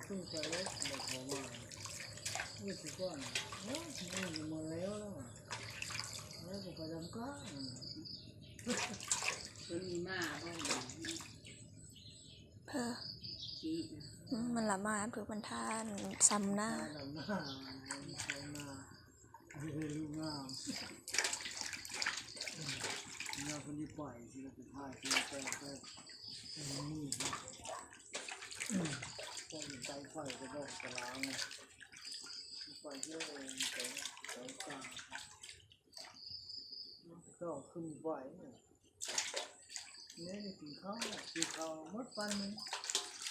ຂຶ້ນໄປແລ້ວ ບໍ່ເຂົ້າມາ ເອີ ຊິກ່ອນ ໂອ້ຍ ມັນບໍ່ແລ້ວແລ້ວ ແລ້ວກໍໄປນຳກັນ ມັນມີມາບໍ່ ເອີ ອືມ ມັນລະມາ ເພິ່ນມັນທ່ານຊຳນາ ຊຳນາ ຊຳນາ ເຮັດໃຫ້ລູກງາມ ງາມຄົນທີ່ໄປ ຊິໄປຖ່າຍ ຊິໄປ ໄປ ໄປ ໄປໄປ ໄປ ໄປ ໄປ ໄປ ໄປ ໄປ ໄປ ເຈົ້າຂຶ້ນໄປ ແມ່ໄດ້ກິນເຂົ້າ ກິນເຂົ້າໝົດປັນໜຶ່ງ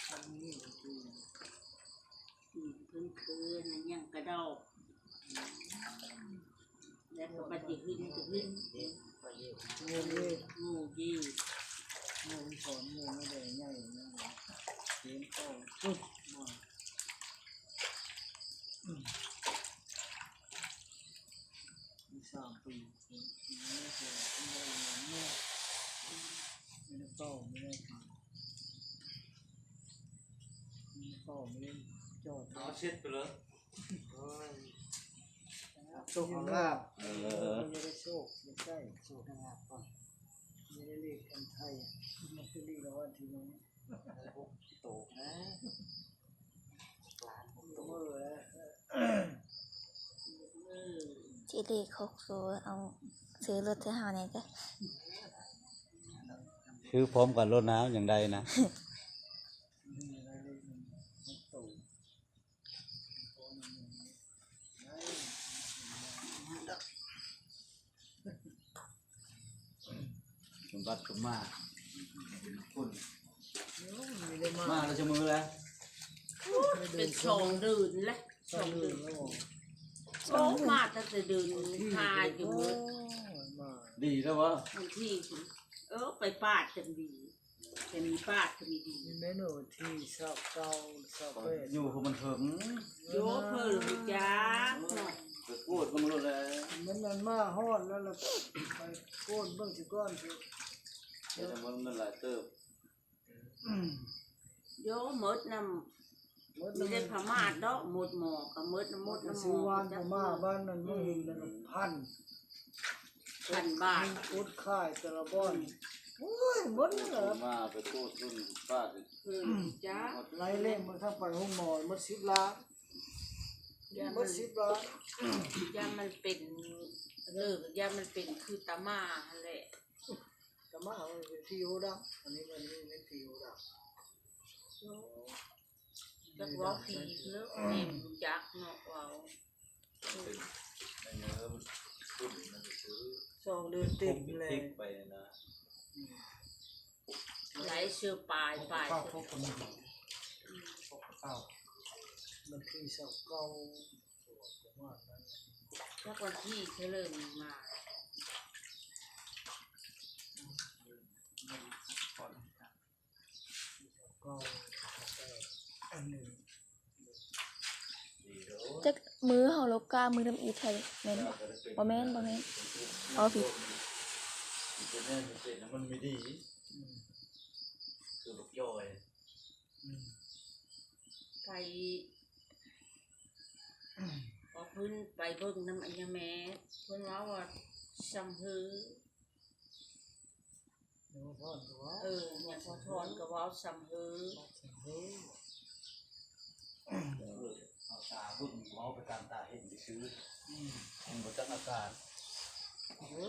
ປັນນີ້ຄື ອືມ ເພິ່ນຄືນຫຍັງກະດອກ ແລ້ວກໍປະຕິຫຶນກະຫຶນ ໂງເຢ ໂງເຢ ໂງສອນ ໂງແມ່ໃຫຍ່ ໂງເຕັມເຂົ້າ ປຶບ ມາ ອືມ ມີສາມປີ ເອົາເຊັດໄປເລີຍ ໂອ້ຍ ໂຊກຂອງລາບ ເອີ ຢາກໄດ້ໂຊກ ຢາກໄດ້ໂຊກລາບກ່ອນ ຢາກໄດ້ເລກອັນໄທ ລອດເຕີຣີລາງວັນທີໜຶ່ງ ຫົກໂຕນະ ເອີ ເຈເລກຫົກໂຕ ເອົາ ຊື້ລົດໃຫ້ເຮົາແດ່ເດີ້ ຊື້ພ້ອມກັນໂລດນາ ຍັງໄດ້ນະ ສົມບັດກໍມາ ຄົນ ມາແລ້ວ ຈັກມື້ແລ້ວ ເປັນສອງເດືອນແລ້ວ ສອງເດືອນແລ້ວ ໂອ້ ມາຕັ້ງແຕ່ເດືອນຫ້າຢູ່ເບິດ ດີແລ້ວວະ ວັນທີ ເອີ ໄປປາດຈັ່ງດີ ແຕ່ມີປາດກໍມີດີ ແມ່ນວັນທີຊາວເກົ້າ ຊາວແປດ ຢູ່ຜູ້ມັນເຖິງ ໂຍເພິ່ນຮູ້ຈັກເນາະ ໄປກວດເບິ່ງໂລດແຫຼະ ມັນ ມັນມາຮອດແລ້ວລະ ໄປກວດເບິ່ງຊິກ່ອນ ເຮັດໃຫ້ໝົດເງິນຫຼາຍເຕີບ ໂຍໝົດນຳ ມີແຕ່ຜ້າໝາດດອກ ໝົດໝໍ້ກໍໝົດນຳ ໝົດນຳໝໍ້ ຊື້ວານກໍມາ ບ້ານນັ້ນມື້ໜຶ່ງນັ້ນພັນ ພັນບາດ ອົດຂາຍແຕ່ລະບ່ອນ ໂອ້ຍ ໝົດແລ້ວ ມາໄປໂທດເພິ່ນ ປາດ ເອີ ຈ້າ ໄລ່ເລງມັນທັງໄປໂຮງໝໍ ໝົດສິບລ້ານ ຢ່າມັນ ໝົດສິບລ້ານ ຢ່າມັນເປັນ ເອີ ຢ່າມັນເປັນຄືຕາໝາຫັ້ນແຫຼະ ຕາໝາມັນເປັນຜີໂຫດຳ ອັນນີ້ມັນເປັນຜີໂຫດຳ ຈັກເວົ້າຜີເນາະ ແມ່ນຮູ້ຈັກເນາະເວົ້າ ສອງເດືອນເຕັມແລ້ວ ໄປນະ ຫຼາຍເສື້ອປາຍ ປາຍເສື້ອ ວັນທີຊາວເກົ້າ ປະມານນັ້ນ ຈັກວັນທີເທື່ອເລີ່ມມາ ຈັກມື້ເຮົາລົບກ້າ ມື້ທຳອິດຫັ້ນແມ່ນບໍ່? ບໍ່ແມ່ນ ບໍ່ແມ່ນ ເວົ້າຜິດ ມັນມີດີ ຄືບັກຢອຍ ໄປ ອອກພື້ນໄປເບິ່ງນຳອັນຍາແມ່ ເພິ່ນເວົ້າວ່າຊຳເຮີ ຍາພໍ່ທອນກໍເວົ້າ ເອີ ຍາພໍ່ທອນກໍເວົ້າຊຳເຮີ ຊຳເຮີ ເອີ ເອົາຕາເບິ່ງ ເວົ້າໄປຕາມຕາເຫັນຊື່ໆ ອືມ ເຫັນບໍ່ຈັກອາການ ເອີ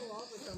ເວົ້າໄປຕາມ